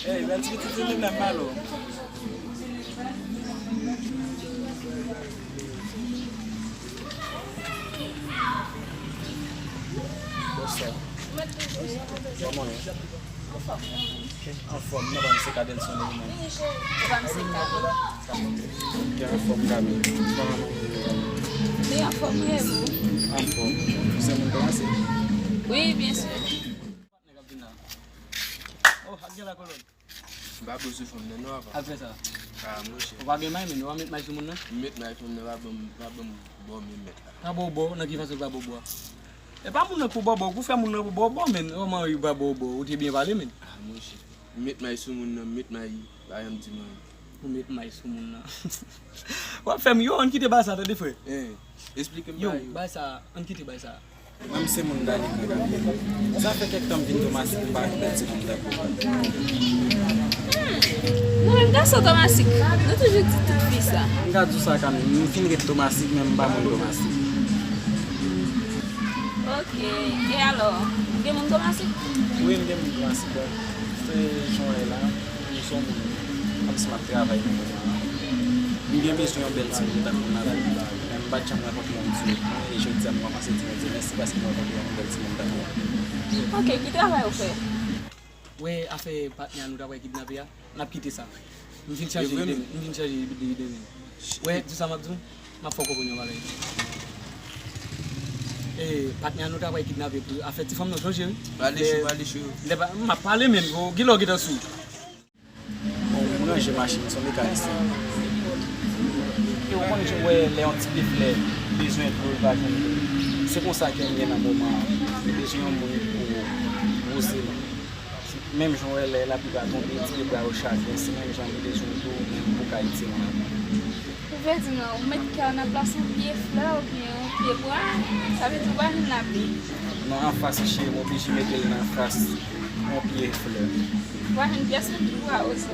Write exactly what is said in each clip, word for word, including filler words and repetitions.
Ey, bèl ti pitit, se li menm, Malo. Bonswa. Kòman w ye? Anfòm, non, pa m se Kadelson li menm. Ou pa m se Kade. Ki anfòm, Kade? Kòman w ye? Li anfòm, e ou? Anfòm. Ou se moun Tomasik? Wi, byen si. Nèg ap vin la. Oh, ak gen la kolòn. M pa bezwen fanm nan non, apa. Ap fè sa. Ah, monchè. Ou pa gen may, men ou pa met may sou moun nan? M met may, fanm nan pa ban m, pa ban m bò menm mèt la. Pa ba w bò, nan ki fason l pa ba w bò a? E pa moun nan k pou ba w bò, ou fè moun nan pou ba w bò, men kòman ou pa ba w bò, ou te byen pale, men. Ah, monchè. M met may sou moun nan, m met may, pa janm di m anyen. Ou met may sou moun nan. W ap fè m, yo, ann kite bagay sa, tande, frè. Eh, esplike m bagay yo. Yo, bagay sa, ann kite bagay sa. Mwen, m se moun Dani Kankapi. Sa fè kèk tan m vin Tomasik, m pa jwenn bèl timoun tankou ou. Hmm. Nou menm gason Tomasik, nou toujou di tout fi sa. M ka di w sa kanmenm, m fin ret Tomasik, men m pa moun Tomasik. Ok, e alò, ou gen moun Tomasik? Wi, m gen moun Tomasik, bon. Se jan w wè la. M se yon moun, kòmsi m ap travay nan moman an. M gen bezwen yon bèl timoun tankou Natalie, men m pa t janm rankontre yon timoun. E jodi a, m kòmanse di Bondye mèsi paske m rankontre yon bèl timoun tankou w. Ok, ki travay ou fè? Wè, afè patnè a nou ta pral kidnape a, n ap kite sa. M fin chanje ide m, m fin chanje ide m. Wè, di sa m ap di w, m ap fè w konprann yon bagay. E, patnè a nou ta pral kidnape pou afè ti fanm nan, sonje wi. Pale cho, pale cho. Lè pa, m ap pale menm, gen lè w gentan sou. Bon, m ranje machin, se yon mekanisyen. E ou konn jan w wè lè yon ti pye flè bezwen dlo, l pa jwenn dlo. Se konsa ke m ye nan moman an. M bezwen yon moun pou woze m. Menm jan w wè lè lapli pa tonbe, ti pye bwa yo chaje, se menm jan m bezwen dlo, menm pou kalite m la. Ou vle di m lan, ou met kè w nan plas yon pye flè oubyen yon pye bwa, sa vle di ou pa jwenn lapli. Non, anfas, cheri, m oblije mete l nan fas yon pye flè. Ou pa jwenn pyès moun ki pou awoze w.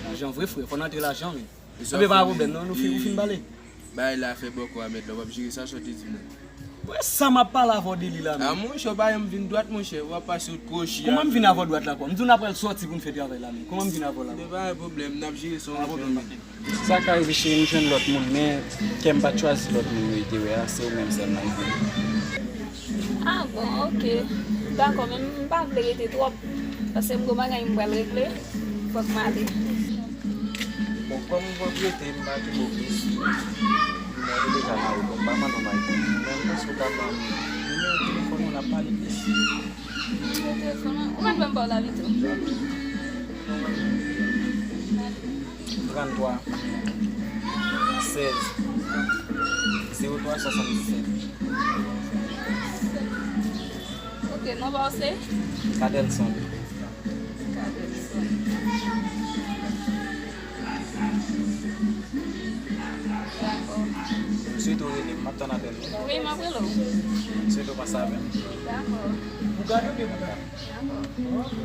Lajan vre, frè, fò n antre lajan, men. Anben, pa gen pwoblèm, non, nou fin, ou fin pale. Bagay la fè bòkò a mèt la, w ap jere sa, sa w te di m nan. Wè sa m ap pale avè w de li la menm. A monchè, w pa janm vin dwat, monchè, w ap pase w t kwochi. Kòman m vin avè w dwat la ankò? M di w n ap pral sòti pou n fè travay la menm. Kòman m vin avè w la ankò? Men pa gen pwoblèm, n ap jere sa w fè. Sa ka rive cheri, m jwenn lòt moun, men kè m pa t chwazi lòt moun yo te wè a, se ou menm sèlman m jwenn. Ah bon, ok. Dakò, men m pa vle rete twòp, paske m gon bagay m pral regle, fòk m ale. Bon, kòm m pwòp rete, m pa di w plis. M rete deja nan wout, m pa mande w m al konn. Men m panse w ka ban m nimewo telefòn ou, n ap pale plis. Nimewo telefòn ou? Ou mèt ban m ba w la pito. Tranntwa, sèz, zewo twa, swasanndisèt. Ok, non pa w se? Kadelson. Kadelson. Dakò. M swete w rele m, m ap tann apèl ou. Wi, m ap rele w. M swete w panse avè m. Dakò. Pou gade oubyen pou gade? Dakò.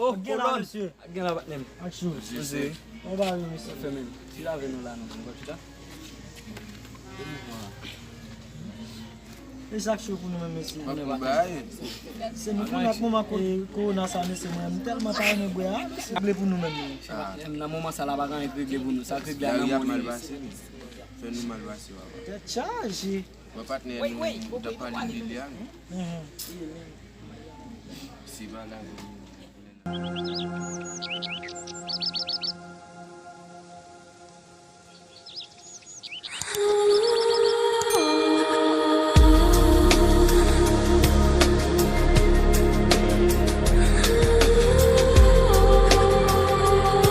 Oh, gen la, mesye. Gen la, patnè m. Ak chou. Mesye. Bon bagay, mesye. Fè menm. Chita avè nou la, non, nou pa chita. E sa k cho pou nou menm, mesye. Se nou konnen ak moman ko-, kowona sa, mesye, mwen, m tèlman ta renmen bwè a, mesye. Regle pou nou menm, non. Nan moman sa la, pa gen anyen k regle pou nou. Sa k regle a nan mòn li. Fè nou mal pase, papa. Tèt chaje. Bon, patnè, nou t ap pale de li a, non? Mhm. Se pa la, bon. Nou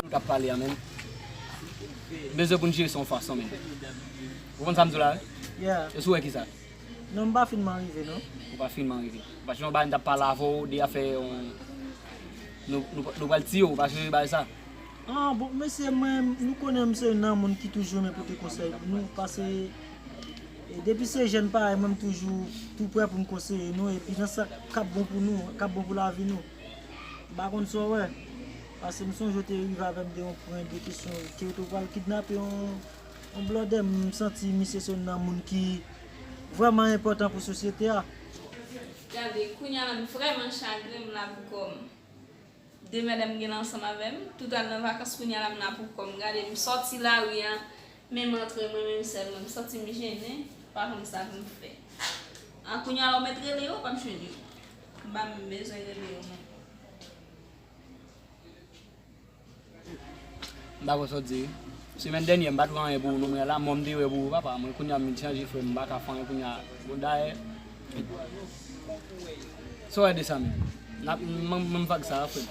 t ap pale a menm. Bezwen pou n jere sa yon fason menm. Ou konn sa m di w la, wi? Yeah. E si w wè kisa? Non, m pa finman rive, non. Ou pa finman rive. Paske yon bagay m t ap pale avè w de afè yon, nou, nou, nou pral tiye w, ou pa sonje bagay sa? Ah, bon, mesye, mwen, nou konnen m se youn nan moun ki toujou renmen pote konsèy pou nou, paske E depi se jèn parèy mwen, m toujou tou prè pou m konseye nou, epi nan sa k ap bon pou nou, k ap bon pou lavi nou. M pa konn sa w wè, paske m sonje w te rive avè m de yon pwen de kesyon ke yo te pral kidnape yon, yon blòdè, m santi misye se youn nan moun ki vrèman enpòtan pou sosyete a. Gade, kounye a la m vrèman chagren, m la pou kò m. De medam m gen la ansanm avè m, tout al nan vakans, kounye a la m la pou kò m. Gade, m sòti lari a, men m antre mwen menm sèl mwen, m santi m jennen, pa konn sa pou m fè. A kounye a la ou mèt rele yo, pa m jwenn yo. M pa menm bezwen rele yo non. M pa konn sa w di wi. Semèn dènyè m pa t wè anyen pou ou non, men la mò m te wè pou ou papa. Mwen kounye a m vin chanje frè m, m pa ka fè anyen kounye a. Bon dayè. Sa w wè de sa menm? N ap, m, m, m vag sa a frè m.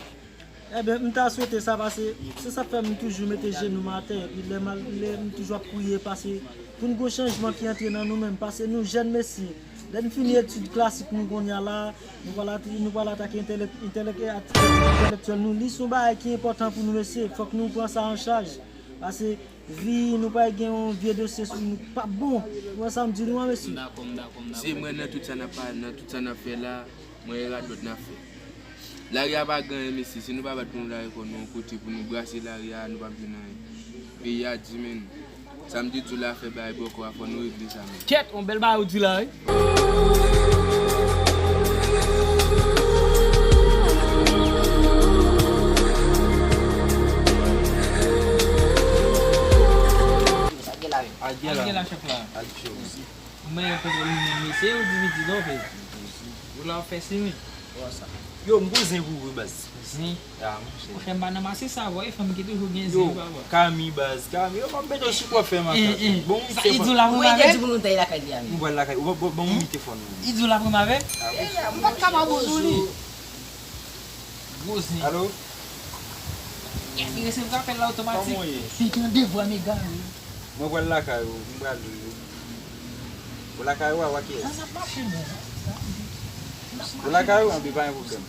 Ebyen, m ta swete sa pase, se sa k fè m toujou mete jenou m atè, epi lè m al, lè m toujou ap priye pase pou n gon chanjman ki antre nan nou menm, pase nou jèn mesye. Lè n fini etid klasik nou kounye a la, nou pral at-, nou pral atake entèlèk-, entèlèk-, etid entèlektyèl nou. Li se yon bagay ki enpòtan pou nou mesye, fòk nou pran sa an chaj. Pase vi nou pral gen yon vye dosye sou nou k p ap bon. Ou wè sa m di nou an mesye? M dakò, m dakò, m dakò. Se mwen nan tout sa n ap pa-, nan tout sa n ap fè la. Mwen e radòt n ap fè. Lari a pa gen anyen mesye, si nou pa bat pou nou lage kò nou yon kote pou nou brase lari a, nou p ap jwenn anyen. Peyi a di men nou. Sa m te di w la fè bagay bòkò a, fò nou regle sa men. Kèt, yon bèl bagay ou di la wi. Sa gen la wi. Ak gen la. Ak gen la chèf la. Ak cho. Men yo konprann li menm mesye, yo di li di non, men. Ou la w fè simen. Yo, m gon zen pou ou wi baz. Zen? Ya, monchè. Monchè, m pa nan mache sa, bò, e fanm ki toujou gen zen, papa. Kami baz, Kami. Yo, m ap mete w sou kò fè makak. Bon, sa Idzo la pou m avè? Mwen te di pou nou ta lakay li a menm. Ou pral lakay, ou bon, bon, bon, mete fòn. Idzo la pou m avè? M pa t ka pa bon sou li. Gwo zen. Alo? Yes, li resevwa apèl la otomatik. Kòman w ye? Li gen yon devwa mega wi. Mwen pral lakay ou, m pral ou lakay ou a, w a kiyès? An ap mache, men. Ou lakay ou? Anpi pa gen pwoblèm.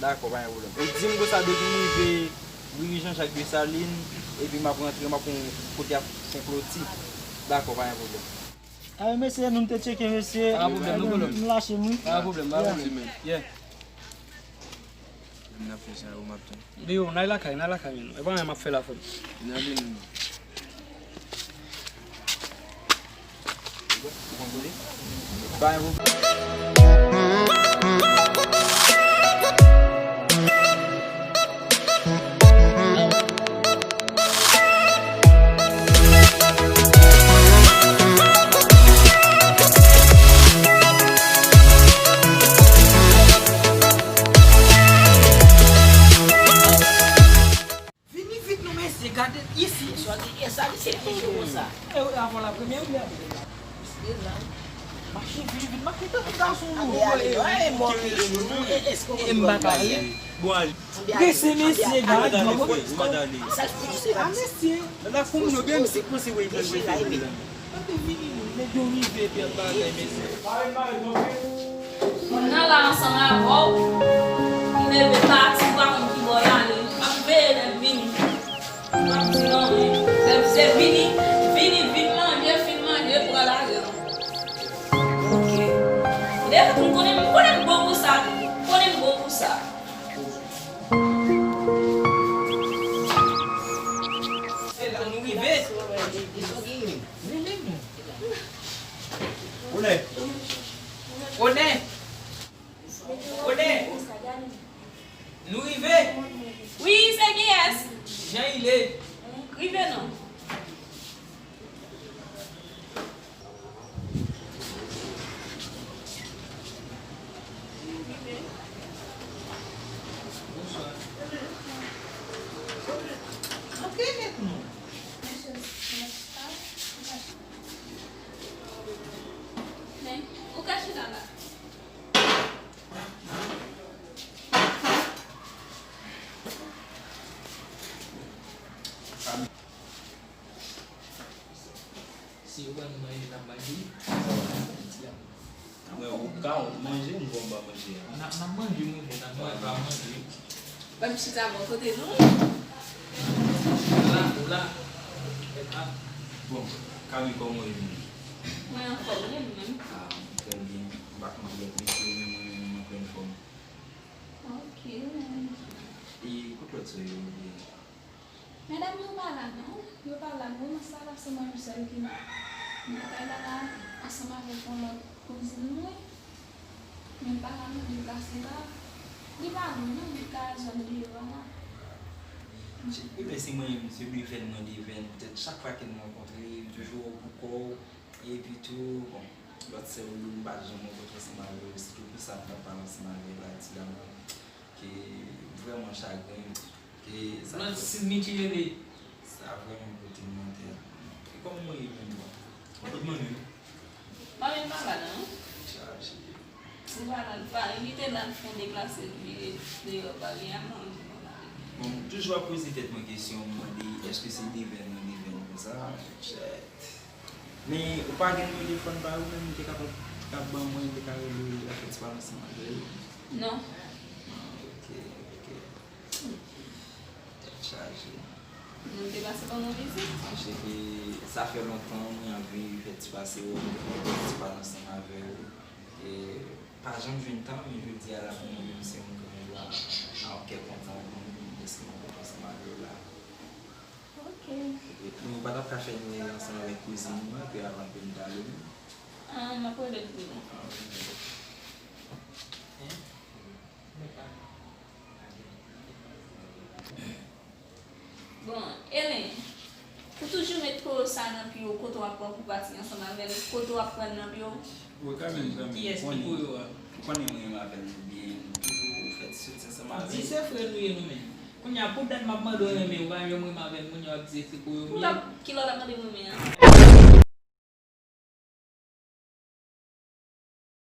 Dakò, pa gen pwoblèm. Ou di m konsa depi m rive Willy Jean Jacques Dessalines, epi m ap rantre, m ap yon kote ap fè kloti. Dakò, pa gen pwoblèm. A wi mesye, nou te tcheke mesye. Pa gen pwoblèm, nou pran lòt. M lache m wi. Pa gen pwoblèm, pa gen pwoblèm. Yeah. N ap fè sa yo, m ap tann. Yo, n al lakay, n al lakay menm. E pa anyen m ap fè la, frè m. N ale menm. Ba yo. Vini vit non mesye, gade isi. Mesye, gade, e sa, li se ki cho konsa. E, e, avan lapremye, wi, gade. Mache vini vit, mache tankou gason nou. E m pa pale. Bon, ale. Mesye, mesye, gade. Sa l fini se la, mesye. La koum yo gen, se kòmsi, wi, mesye. Ann vini, nèg yo rive, bèl bagay, mesye. Moun nan la ansanm avè w, li leve pati, ou pa konn ki bò l ale. M ap veye lè l vini. M ap di non, men lè l se vini, vini, vin manje, fin manje, pran lari. Ok. Lè m konnen, m konnen m bon pou sa, m konnen m bon pou sa. Se la nou rive. Onè. Onè. Onè. Nou rive. Wi, se kiyès? Jan Ile. Rive non. Bonswa. Antre met nou. Men, ou ka chita la. Si yo ban nou manje, n ap manje. Mwen, ou ka manje, m bon ba manje a. N ap, n ap manje, monchè, n ap manje, pa manje. Ban m chita bò kote nou. Ou la, ou la. Bon, Kami, kòman w ye menm? Mwen anfòm, Mwen te pral ansanm avèk yon lòt kouzin mwen, men l pa ka nan deplase la. Li pa lwen non, li ka zòn deyò a la. Petèt se mwen menm, se devèn mwen devèn. Petèt chak fwa ke n rankontre, m toujou wè w pou kò w. Epi tou, bon, lòt sè w yo, m pa t janm rankontre ansanm avè l. Se tou pou sa m t ap pale ansanm avè l la, ti dam nan, ke m vrèman chagren. Ke sa Lòt fè Sidney ki rele. Sa vrèman pote m nan tèt. E kòman w ye menm, bon? Good morning. Mwen menm pa la non. Chaje. Ou pa la, pa, li te la fè deplase, li vire deyò pa li a, mwen menm pa la. Bon, m toujou ap poze tèt mwen kesyon, m mande, èske se devèn mwen devèn konsa? Shit. Men, ou pa gen nimewo telefòn pa yo menm, ou te kapab, t ap ban mwen, m te ka rele, fè ti pale ansanm avè yo? Non. Ah, ok, ok. Tèt chaje. Nou te pase ban mwen vizit? Paske sa fè lontan mwen anvi fè ti pase wè w, fè ti pale ansanm avè w. E pa janm jwenn tan, men jodi a la pou mwen menm se yon gran jwa. A, m kè kontan pou mwen menm, dèske mwen kontan ansanm avè w la. Ok. Epi nou pa t ap ka fè nou ansanm avèk kouzin nou an, epi avan ke m t ale menm? Ah, m ap rele l pou ou. Ah, wi. Bon, Elen, ou toujou met koyo sa nan pye w, kote w ap pran pou pati ansanm avè l, kote w ap pran l nan pye w? Ou ka menm zanmi, kiyès ki koyo a? Ou konnen mwen renmen avè l byen, nou toujou fè ti soti ansanm avè l. Di se frè nou ye nou menm. Kounye a, pou dat m ap mande w renmen, ou pa janm renmen avè l, kounye a w ap di se koyo m ye. Kilè w t ap mande m renmen an?